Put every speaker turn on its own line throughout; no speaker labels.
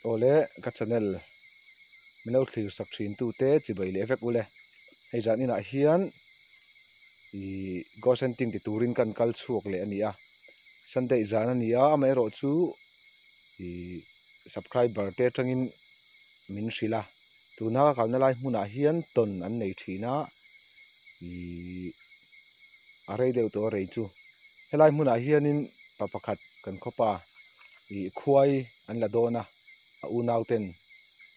Awle ka channel min lo thlir sak thin tute chibai leh vek ule hei zan inah hian ihh ghost hunting ti turin kan kal chhuak leh a ni a sunday zan a ni a amaherawhchu ihh subscriber te atangin min hrilh a tuna ka kalna lai hmunah hian tawn an nei thin a ihh a rei deuh tawh a rei chu helai hmunah hianin pa pakhat kan khawpa ih khuai an la dawn a a unau ten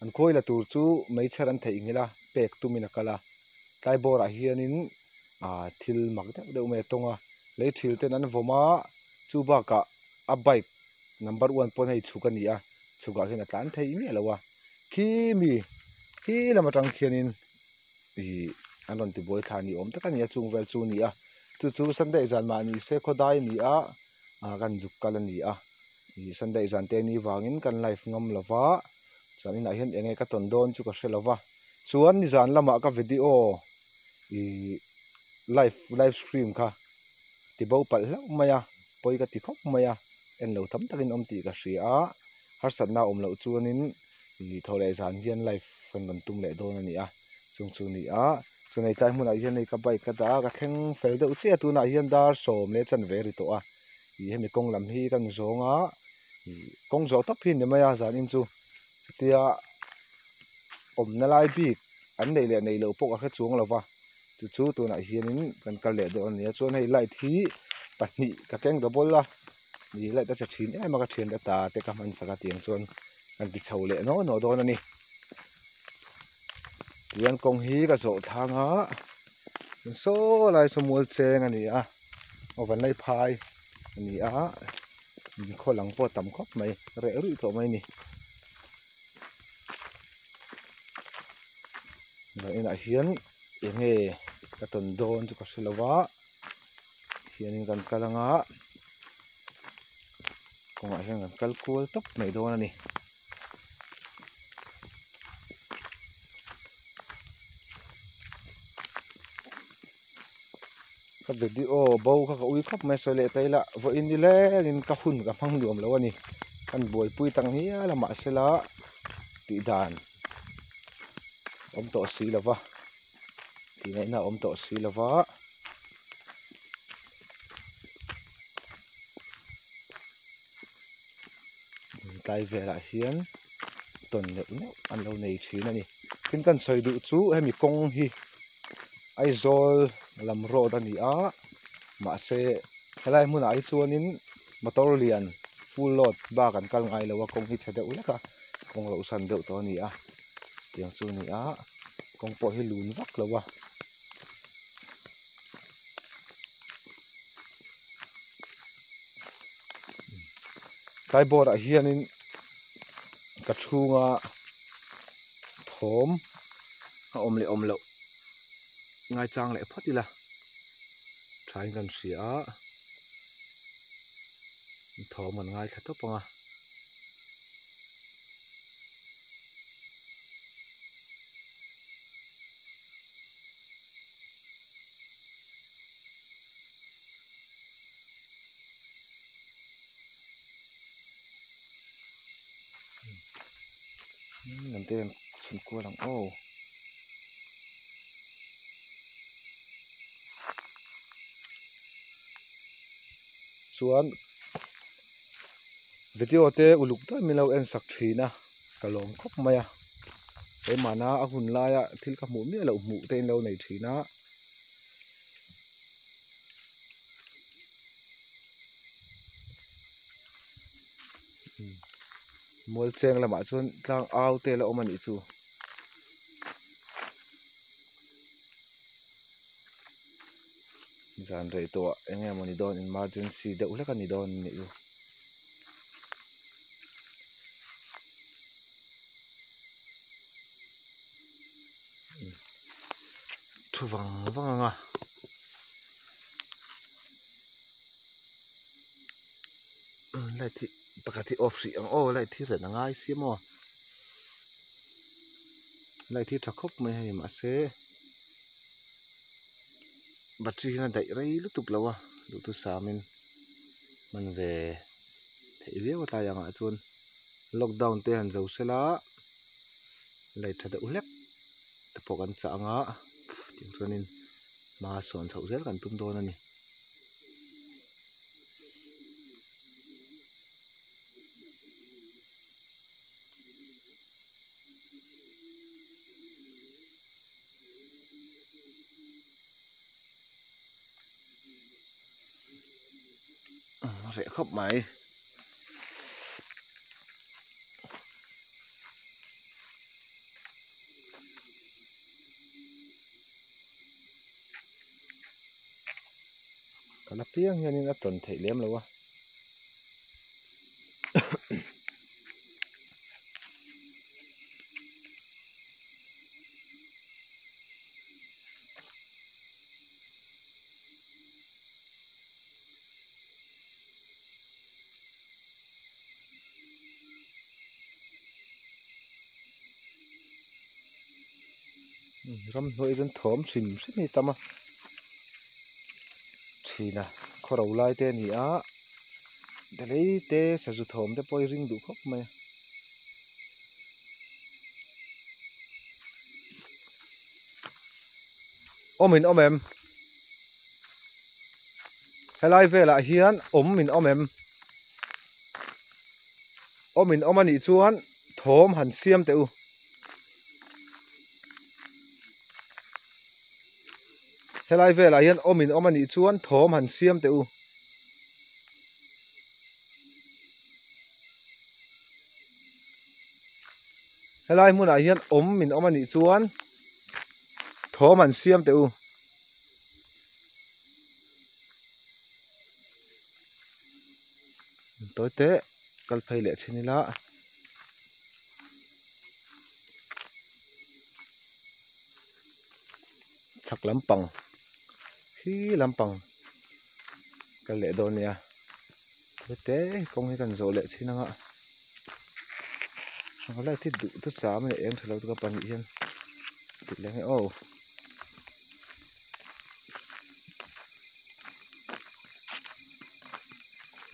an khuai la tur chu meichher an theihnghilh a pek tumin a kal a tlai bawrah hianin ah thil mak deuh deuh mai a tawng a lei thil ten an vawm a chu bakah a bike number one pawn hei chhuk a ni a chhukah hian a tlan thei miah lo a khi mi khi lam atang khianin ih an rawn ti buai thla ni awm tak a ni a chung vel chu a ni a chu chu sunday zan mah ni se khawdai a ni a ah kan zuk kal a ni a ih sunday zan te ni vangin kan live ngam lo va chuan inah hian eng nge ka tawn dawn chu ka hre lo va chuan nizan lamah ka video ih live live stream kha ti bo palh hlauh mai a pawi ka ti khawp mai a en lo tam takin awm tih ka hria a harsatna a awm loh chuanin ih thaw leh zan hian live kan rawn tum leh dawn a ni a chung chu a ni a chuan hei tlai hmunah hian hei ka bike ka dah a ka thleng fel deuh chiah a tunah hian dar sawm leh chanve a ri tawh a ih hemi kawng lam hi kan zawng a ih kawng zawh tawp hi a ni mai a zanin chu chutia awmna lai bik an neih leh neih loh pawh ka hre chuang lo va chu chu tunah hianin kan kal leh dawn a ni a chuan hei light hi pahnih ka keng double a ih light a che thin em a ka thian te ta te ka hman sak a tiang chuan kan ti chho leh naw naw dawn a ni tihian kawng hi ka zawh thlang a chuan saw lai saw mual cheng a ni a aw vanlai phai a ni a khaw lang pawh a tam khawp mai reh ruih tawh mai a ni. Zan inah hian eng nge ka tawn dawn chu ka hre lo va hianin kan kal anga kawngah hian kan kal kual tawp mai dawn a ni. Ka video bo kha ka ui khawp mai sawi leh ta ila vawiin ni lengin ka hun ka hmang nuam lo a ni kan buaipui tak ngial a mahsela tih dan awm tawh si lo va tih ngaihna awm tawh si lo va. Tlai velah hian tawn neuh neuh an lo nei thin a ni tin kan sawi duh chu hemi kawng hi Aizawl lam road a ni a mahse helai hmunah hi chuanin motor lian full load bak an kal ngai lo a kawng hi chhe deuh hlek a kawng loh san deuh tawh a ni a chutiang chu a ni a kawng pawh hi lun vak lo a. Tlai bawr ah hianin ka chhunga thawm a awm leh awm loh ngaichang leh phawt ila thain kan hria a thawm an ngaithla tawp ang a. Lam te hian chhun kual ang aw. Chuan video te uluk deuh min lo en sak thin a ka lawm khawp mai a keimahna a hun laia thil ka hmuh miah loh hmuh te in lo nei thin a. Mual cheng lamah chuan tlang au te la awm a nih chu. Zan rei tawhah eng nge mawni dawn emergency deuh hlek a ni dawn a nih chu. Thu vang vang ang a. Light hi pakhat hi off hrih ang aw light hi ren a ngai si maw light hi tha khawp mai hei mahse battery hian a daih rei lutuk lo a duhthusam in hman ve theih viau a tlai ang ah chuan. Lockdown te han zo sela light tha deuh hlek te pawh kan chah anga tiang chuanin hma sawn chhoh zel kan tum dawn a ni. Reh khawp mai. Kan apiang hianin a tawn theih lem lo a. Ramhnuai chuan thawm hrim hrim hi a tam a thin a khaw ro lai te a ni a delei te sazu thawm te pawh hi ring duh khawp mai a. Awm in awm em? Helai velah hian awm in awm em? Awm in awm anih chuan thawm han siam teh u. Helai velah hian awm in awm anih chuan thawm han siam teh u. Helai hmunah hian awm in awm anih chuan thawm an siam teh u. Tawi teh kal phei leh chhin ila. Chhak lampang khi lampang kal leh dawn nia. Tawi teh kawng hi kan zawh leh chhin anga. A light hi duh chu sam a ni eng tha lo tak a pahnih hian tih leh nge aw.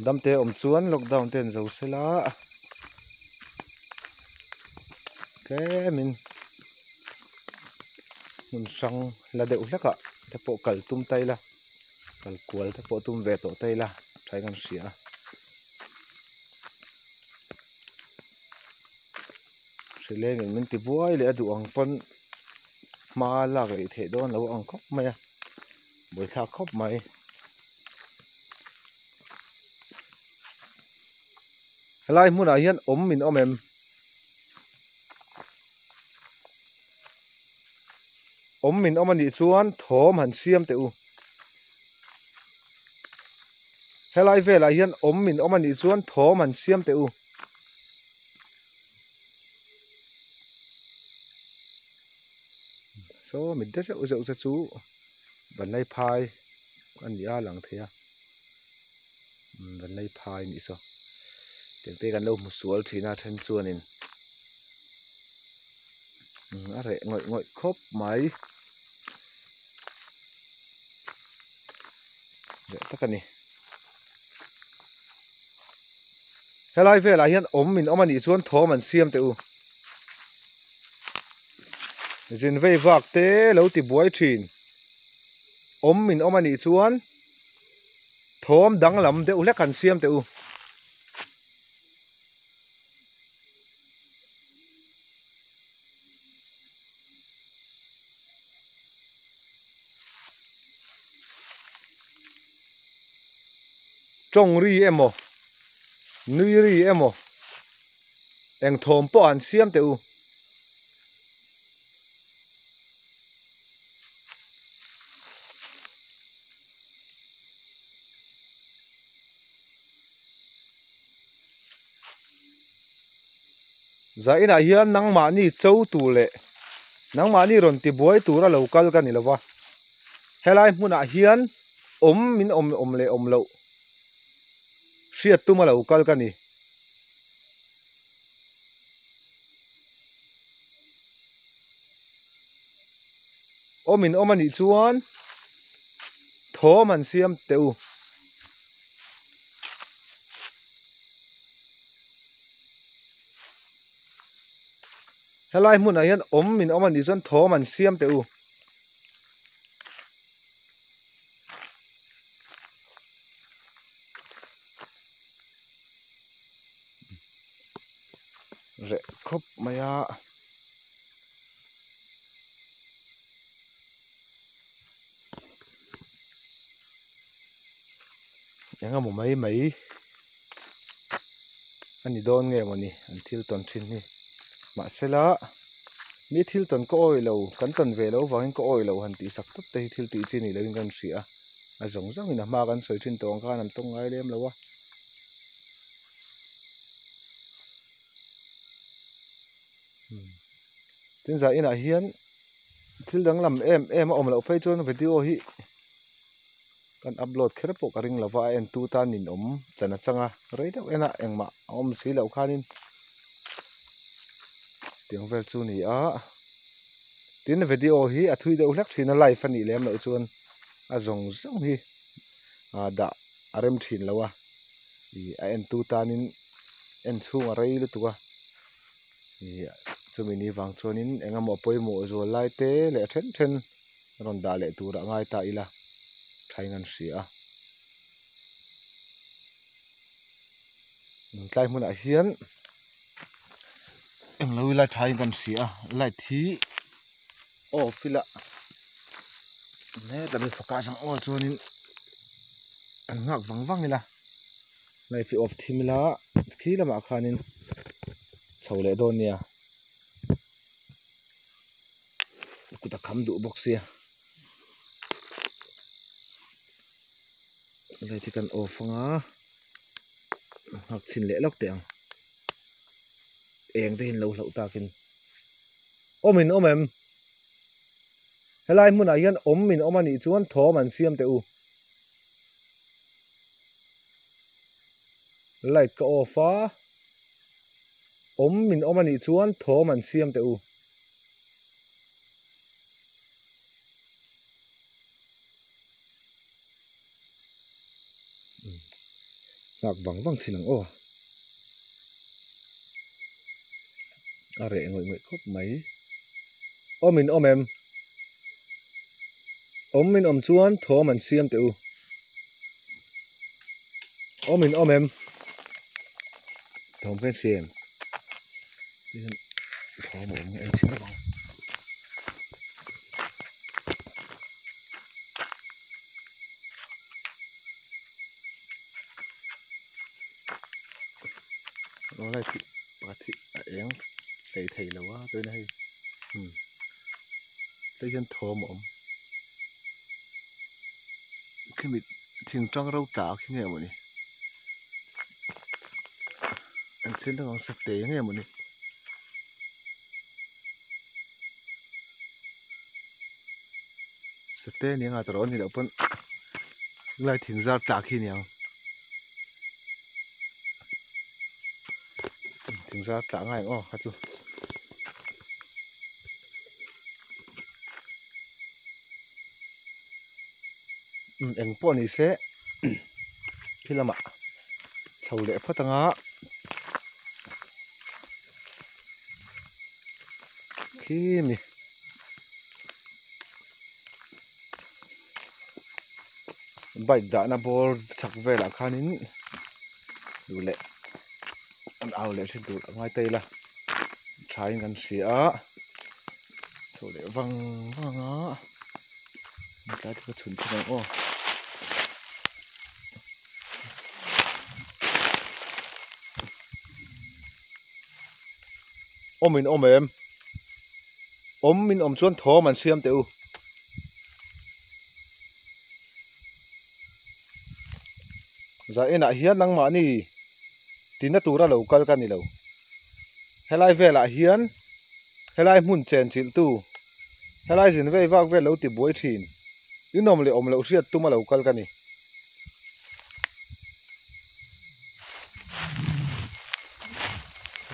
Damte awm chuan lockdown te an zo sela tlemin hmun hrang la deuh hlek ah te pawh kal tum ta ila kal kual te pawh tum ve tawh ta ila tha in kan hria a. Hrilengin min ti buai leh a duh ang pawn hma lak leh theih dawn lo ang khawp mai a buaithlak khawp mai. Helai hmunah hian awm min awm em? Awm min awm anih chuan thawm han siam teh u. Helai velah hian awm min awm anih chuan thawm han siam teh u. Saw mit de zeuh zeuh te chu vanlai phai a ni a lang thei a vanlai phai a nih saw tiang te kan lo hmu sual thin a then chuanin a reh ngawih ngawih khawp mai reh tak a ni. Helai velah hian awm in awm anih chuan thawm an siam teh u. Zin vei vak te lo ti buai thin. Awm in awm anih chuan thawm danglam deuh hlek an siam teh u. Tawng ri emaw nui ri emaw eng thawm pawh an siam teh u. Zainah hian nangmahni cho tur leh nangmahni rawn ti buai tura lo kal ka ni lova helai hmunah hian awm min awm awm leh awm loh hriat tuma lo kal ka ni. Awm in awm anih chuan thawm an siam teh u. Helai hmunah hian awm min awm a nih chuan thawm an siam teh u. Reh khawp mai a. Eng emaw mai mai a ni dawn nge mawni an thil tawn thin hi mahsela mi thil tawn ka awih lo kan tawn ve loh avangin ka awih lo han tih sak tawp te hi thil tih chi ni loin kan hria a a zawng zawngin a hma kan sawi thin tawh ang khan an tawng ngai lem lo a. Tin zah inah hian thil danglam em em a awm loh phei chuan video hi kan upload kher pawh ka ring lova a entu tan ninawm chan atanga rei deuh en a engmah a awm si loh khanin chutiang vel chu a ni a tin video hi a thui deuh hlek thin a live a nih lem loh chuan a zawng zawng hi ah dah a rem thin lo a ih a entu tanin en chhung a rei lutuk a ih chumi ni vang chuanin eng emaw pawimawh zual lai te leh a then then rawn dah leh turah ngai ta ila thain an hria a tlai hmunah hian englo ila thain kan hria a light hi off ila hetah mi faka zawng aw chuanin an nghak vang vang ila light hi off thim ila khi lamah khanin chho leh dawn nia. Kut a kham duh bawk sia light hi kan off anga nghak chhin leh lawk teh ang eng te hi an lo hlauh takin awm in awm em helai hmunah hian awm in awm anih chuan thawm an siam teh u light ka off a. Awm min awm anih chuan thawm an siam teh u. Nghak vang vang chin ang aw. A reh ngawih ngawih khawp mai. Awm in awm em? Awm min awm chuan thawm an siam teh u. Awm in awm em? Thawm khan hria em? Tihian thawm a awm nge en chhin vang. Aw lai khi pakhat hi a eng hlei thei lo a chuan hei hmm tlai hian thawm a awm. Khimi thing tang ro tla khi nge mawni an thil dang ang sate nge mawni sate ni anga tawrh a ni loh pawn helai thing zar tla khi aniang thing zar tla ngai ang aw kha chu. Eng pawh ni se khi lamah chho leh phawt anga khi mi bike dahna bawr chhak velah khanin duh leh an au leh thin tur a ngai ta ila thain kan hria a. Chho leh vang vang a tlai te ka chhun thung ang aw. Awm in awm em? Awm in awm chuan thawm an siam teh u. Zah enah hian nangmahni tina tura lo kal ka ni lo. Helai velah hian helai hmun chen chilh tu helai zin vei vak vel lo ti buai thin inawm leh awm loh hriat tuma lo kal ka ni.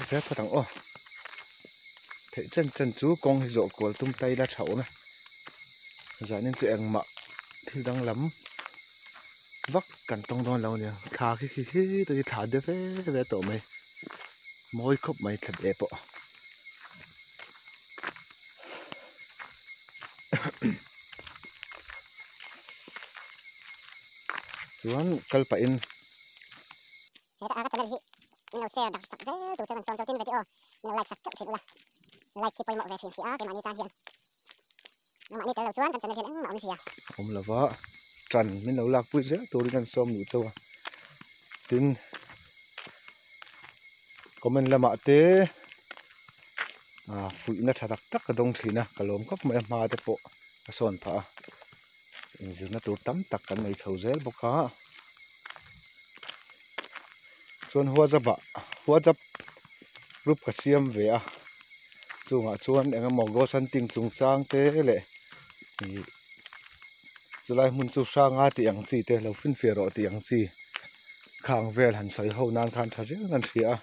Zet phawt ang aw theih chen chen chu kawng hi zawh kual tum ta ila tha awm e zanin chu engmah thil danglam vak kan tawng dawn lo ania thla khi khi khi te hi thla de ve ve tawh mai mawi khawp mai thla ve pawh. Chuan kal pahin.
He ta ka channel hi min lo share dak sak zel tur chuan an sawm chutin video min lo like sak teuh thin ula. Like hi pawimawh ve thin si a keimahni tan hian. Nangmahni tel lo chuan kan channel hian engmah awmzia.
Awm lova tan min lo lakpui zel turin an sawm duh chauh a. Tin comment lamah te ah fuihna tha tak tak ka dawng thin a ka lawm khawp mai a hma te pawh ka sawn phah a inzirna tur tam tak kan nei chho zel bawk a chuan whatsapp ah whatsapp group ka siam ve a chungah chuan eng emaw ghost hunting chungchang te leh ih chulai hmun chu hranga tih ang chi te lo finfiah rawh tih ang chi khang vel han sawi ho nan khan tha riau in an hria a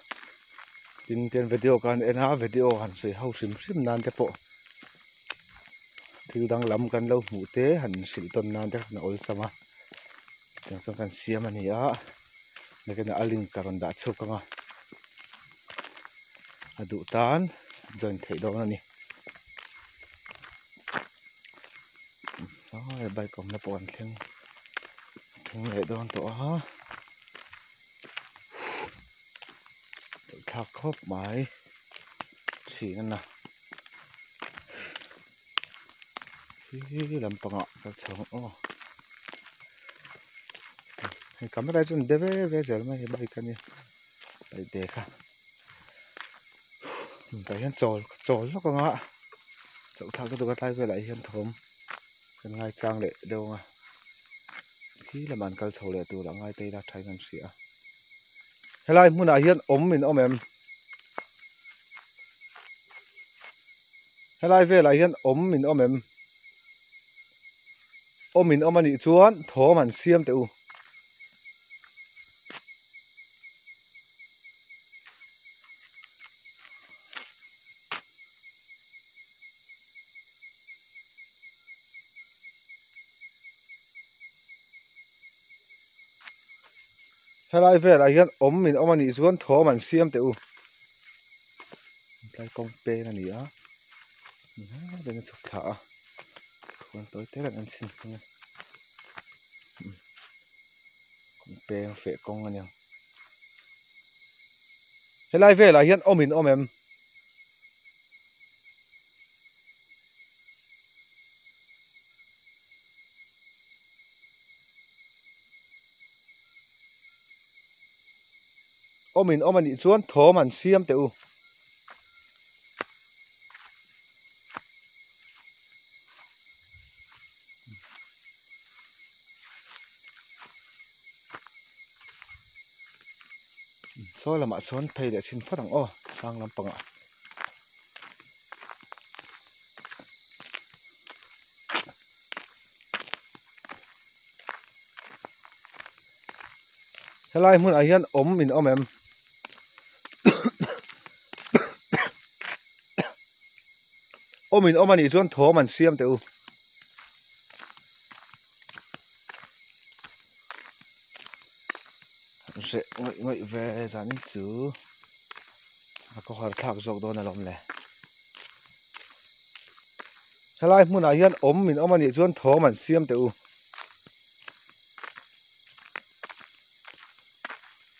tin tian video khan en a video han sawi ho hrim hrim nan te pawh thil danglam kan lo hmuh te han hrilh tawn nan te khan a awlsam a tiang chuan kan siam a ni a nakinah a link ka rawn dah chhuak ang a a duh tan join theih dawn a ni. Saw bike awmna pawh an thleng thleng leh dawn tawh a chawlh thlak khawp mai thin a na khi lampangah kal chho ang aw hei camera hi chuan de ve ve zel mai a bike a nia bike de kha. Tah hian chawl chawl hlawk ang a chauh thlak lutuk a tlai velah hian thawm kan ngaichang leh deuh ang a khi lamah an kal chho leh tur a ngai ta ila thain an hria a helai hmunah hian awm in awm em helai velah hian awm in awm em awm in awm anih chuan thawm an siam teh u. Helai velah hian awm in awm a nih chuan thawm an siam teh u tlai kawng peng a ni a a chhuk thla a khuan tawi te reng an chhin thung a kawng peng feh kawng a ni ang helai velah hian awm in awm em awm in awm a nih chuan thawm an siam teh u. Saw lamah sawn phei leh chhin phawt ang aw sang lampangah. Helai hmunah hian awm in awm em? Awm in awm anih chuan thawm an siam teh u. Reh ngawih ngawih ve zanin chu a khawhar thlak zawk dawn alawm le. Helai hmunah hian awm in awm anih chuan thawm an siam teh u.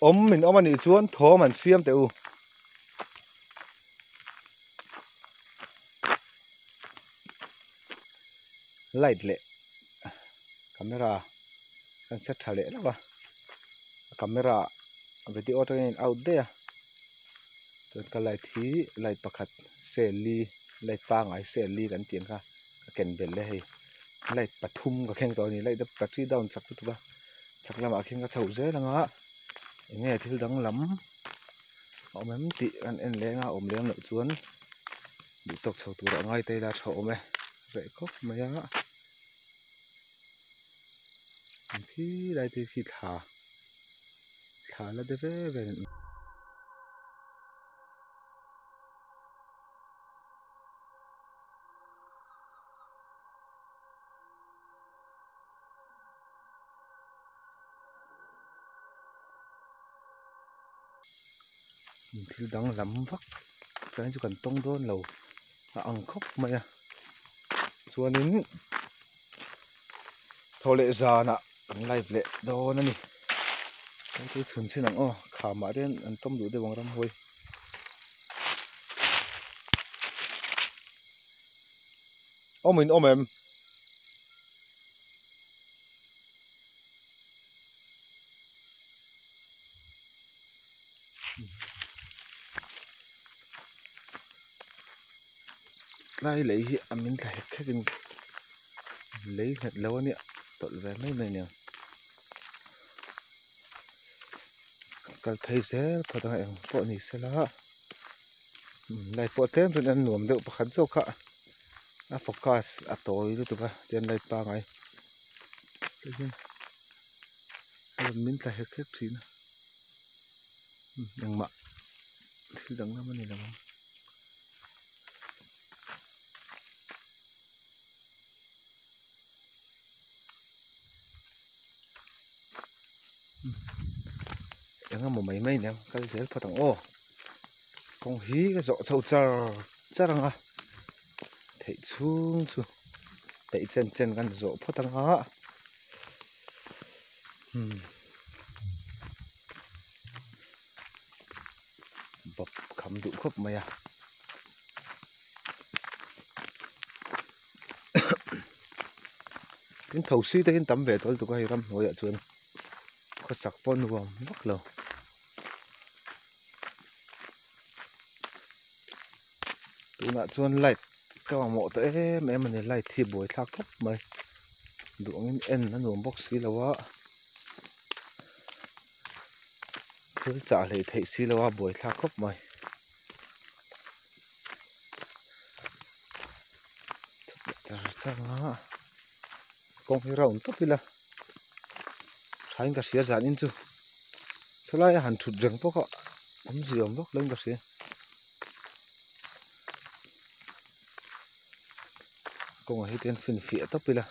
Awm in awm anih chuan thawm an siam teh u. Light leh camera kan set tha leh hlauh a camera video atangin a in out daih a chuan ka light hi light pakhat cell li light pangngai cell li kan tih ang kha ka ken belh leh hei light pathum ka thleng tawh a ni light a battery down chak lutuk a chhak lamah khian ka chho zel ang a eng nge thil danglam a awm em tih kan en leng a awm lem loh chuan duh tawk chho turah ngai ta ila tha awm e reh khawp mai a khi lai te khi thla thla la de ve ve Thil danglam vak chuan chu kan tawng dawn lo a ang khawp mai a chuanin thaw leh zanah. Kan live leh dawn a ni. Kan tui chhun chhin ang aw khamah te hian an tawm duh deuh ang ramhuai. Awm in awm em? Tlai lei hi a min thla hek hek in lei nghet lo a nia tawlh ve mai mai aniang kal phei zel phawt ang eng pawh ni sela light pawh tlem chuan an nuam deuh pakhat zawk kha a focus a tawi lutuk a tian light pangai min tla hek hek thin a engmah thil danglam a ni lo ang. Eng emaw mai mai nen kal zel phawt ang aw kawng hi ka zawh chho char char ang a theih chhung chu peih chen chen kan zawh phawt ang a umm bawp kham duh khawp mai a. Tin tho si te hian tam ve tawh lutuk a hei ramhnuaiah chuan khawsak pawh nuam vak lo. Tunah chuan light ka mamawh tawh em em a ni light hi buaithlak khawp mai duh angin en a nuam bawk si lo a thil chah hleih theih si lo a buaithlak khawp mai. Char char a kawng hi round tawp ila thain ka hria zan in chu sawlai a han thut reng bawk a awmzia awm vak lo in ka hria kawngah hi te fin fiah tawp ila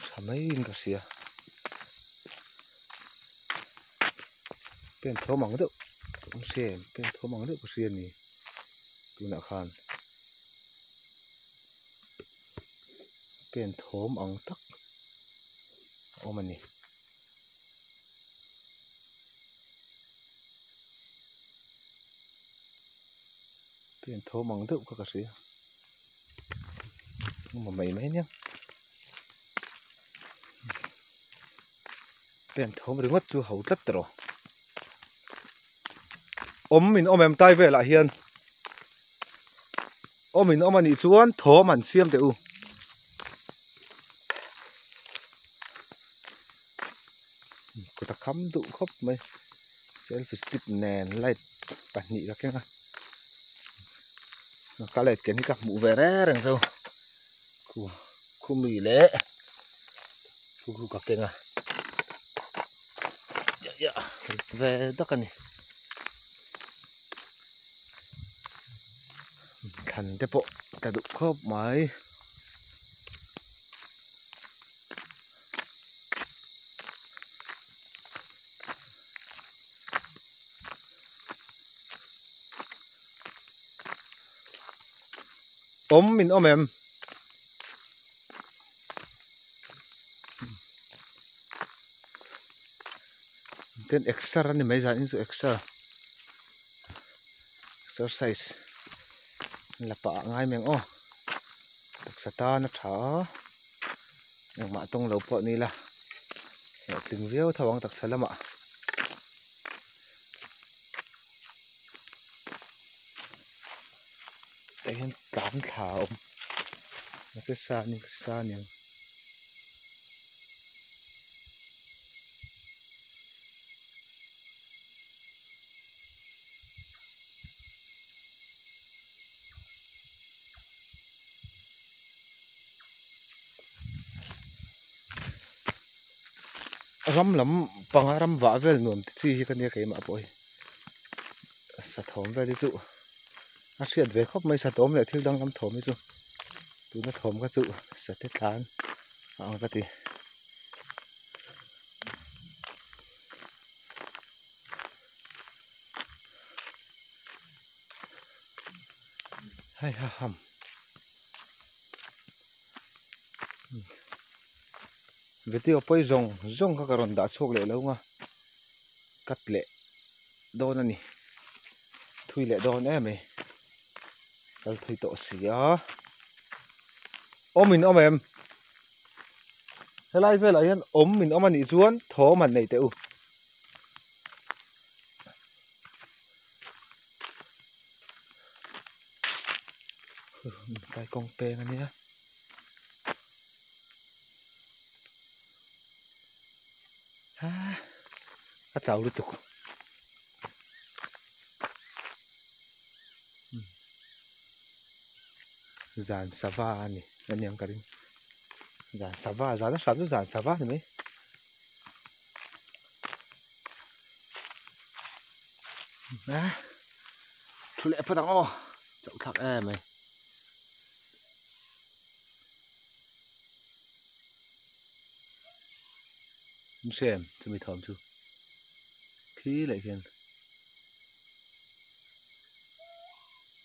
tha mai in ka hria pen thawm ang deuh ka hria em pen thawm ang deuh ka hria a ni tunah khan. Pen thawm ang tak a awm a ni. Pen thawm ang deuh kha ka hria. Engemaw mai mai ania. Pen thawm ringawt chu ho tlat tawh. Awm in awm em tai velah hian. Awm in awm anih chuan thawm an siam teh u. Kut a kham duh khawp mai. Selfie stick nen light pahnih ka keng a. Ka light ken hi ka hmuh ve reng reng chu. Khu khumi leh khu khu ka keng a. Ve dak a ni. Thlan te pawh ka duh khawp mai. Awm min awm em? Ten exer a ni mai zan in chu exer exercise la pah ah ngai mai ang aw taksa tan a tha a engmah tawng lo pawh ni ila hlawhtling viau tho ang taksa lamah. Tah hian tlan thla a awm mahse sa ni sa a niang. Ram lam panga ram vah vel nuam te chi hi ka nia keimah pawh hi sathawm vel hi chu a hriat ve khawp mai sathawm leh thil danglam thawm hi chu tuna thawm kha chu sate tlan a ang ka ti. Hei ha ham Video pawi zawng zawng kha ka rawn dah chhuak leh lo nga cut leh dawn a ni thui leh dawn em mai kal thui tawh si a awm in awm em helai velah hian awm in awm a nih chuan thawm han nei teh u. Kai kawng peng a nia. Ha a chau lutuk. Zan sava a ni a niang ka ring. Zan sava zan a hram chu zan sava a ni mai. A thu leh phawt ang aw chauh thlak em mai. An hre em chumi thawm chu khi leh hian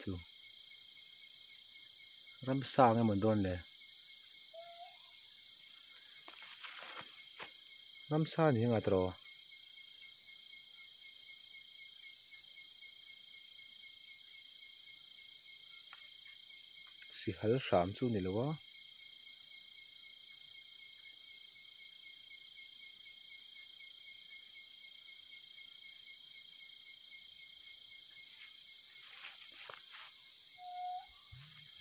chu ramsa ang emaw dawn le ramsa ni anga tawh. Sihal hram chu ni lo a.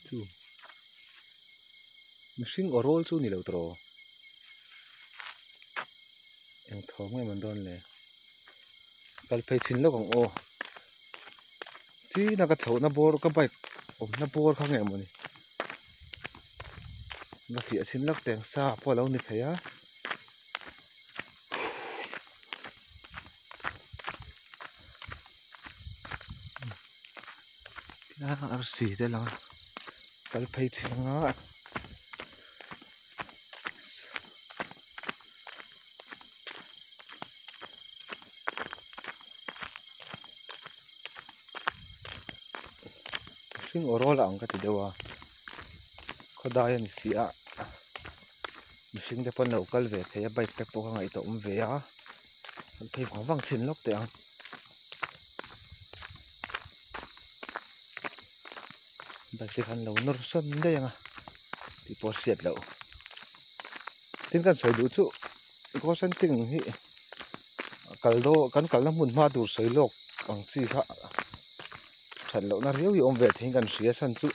Chu mihring aw rawl chu ni lo tawh. Eng thawm nge mawn dawn le. Kal phei chhin lawk ang aw. China ka chhohna bawr ka bike awmna bawr kha nge mawni. Va fiah chhin lawk teng sa pawh a lo ni thei a. Arsi te lang a kal phei chhin anga. Hring aw rawl a ang ka ti deuh a khawdai a ni si a mihring te pawn lo kal ve thei a bike te pawh ka ngaihtuah awm ve a an phei vang vang chhin lawk teh ang. Bike te khan lo nawr sawn daih ang a tih pawh a hriat loh tin kan sawi duh chu ghost hunting hi kal dawn kan kalna hmun hma tur sawi lawk ang chi kha that lohna riau hi awm ve theiin kan hria chhan chu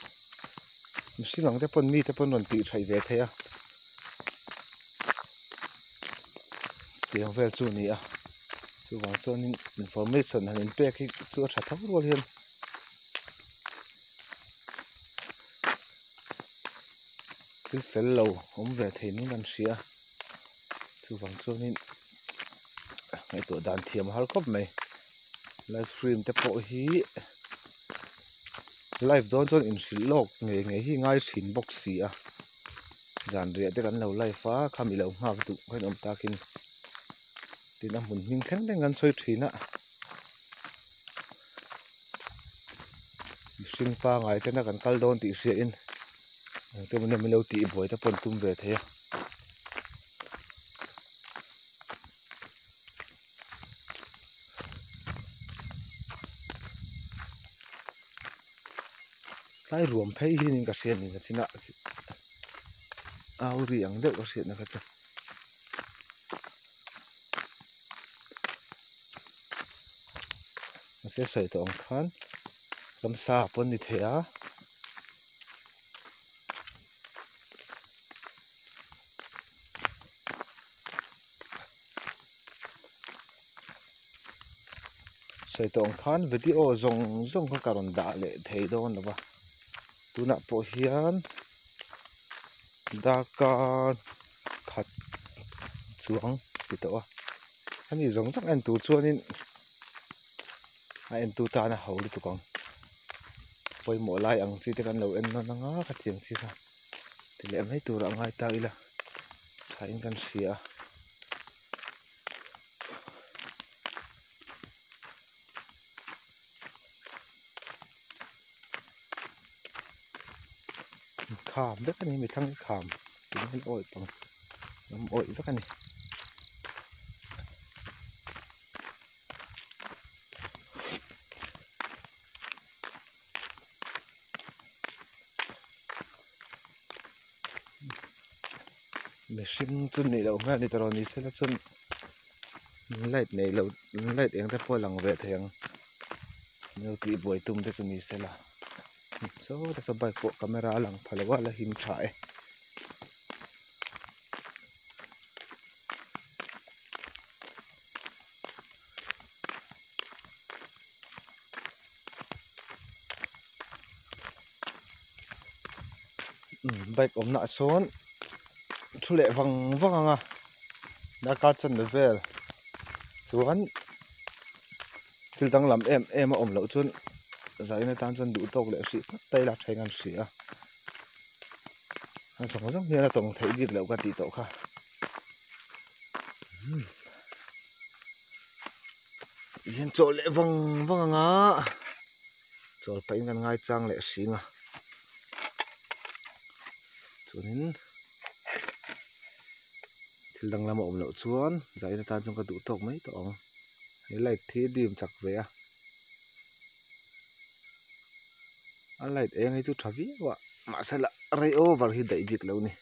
mihring ang te pawn mite pawn rawn tih theih ve thei a chutiang vel chu a ni a chuvang chuanin information han inpek hi chu a tha tho rual hian. Thil fel lo awm ve thei niin kan hria chuvang chuanin ngaihtuah dan thiam a har khawp mai live stream te pawh hi live dawn chuan inhrilh lawk ngei ngei hi ngai thin bawk si a zanriah te kan lo live a khami lo nghak duh khan awm takin tin a hmun hming thleng thleng kan sawi thin a. Mihring pangai tena kan kal dawn tih hria in engte maw min lo tih buai te pawh an tum ve thei a. Tlai ruam phei hi niin ka hria a ni ka chinah au ri ang deuh ka hriatna kha chu. Mahse sawi tawh ang khan ramsa pawh an ni thei a. Sawi tawh ang khan video zawng zawng kha ka rawn dah leh thei dawn lo va tunah pawh hian. Darkar khat chuang ti tawh a ani zawng zawng en tur chuanin a entu tan a ho lutuk ang pawimawh lai ang chi te kan lo en nawn anga khatiang chi kha ti leh mai turah a ngai ta ila thain kan hria a. Kham vek a ni mi thlang hi kham tih hian awi pang. Ram awih vek a ni. Mihring chu nih loh hmel ni tawh ni sela chuan light neih loh light eng te pawh a lang ve thei ang lo tih buai tum te chu ni sela saw te saw bike pawh camera a lang pha lo a la him tha e. Bike awmna ah sawn thu leh vang vang ang a darkar chanve vel chuan thil danglam em em a awm loh chuan zaina tan chuan duh tawk leh hrih phawt ta ila tha in an hria a zawng zawng hian a tawng theih bik loh ka tih tawh kha. Hian chawl leh vang vang ang a chawl pahin kan ngai chang leh hring a chuanin thil dang lama awm loh chuan zain atan chuan ka duh tawk mai tawh ang he light hi dim chak ve a a light eng hi chu tha viau a mahse la rei over hi daih bik lo a ni.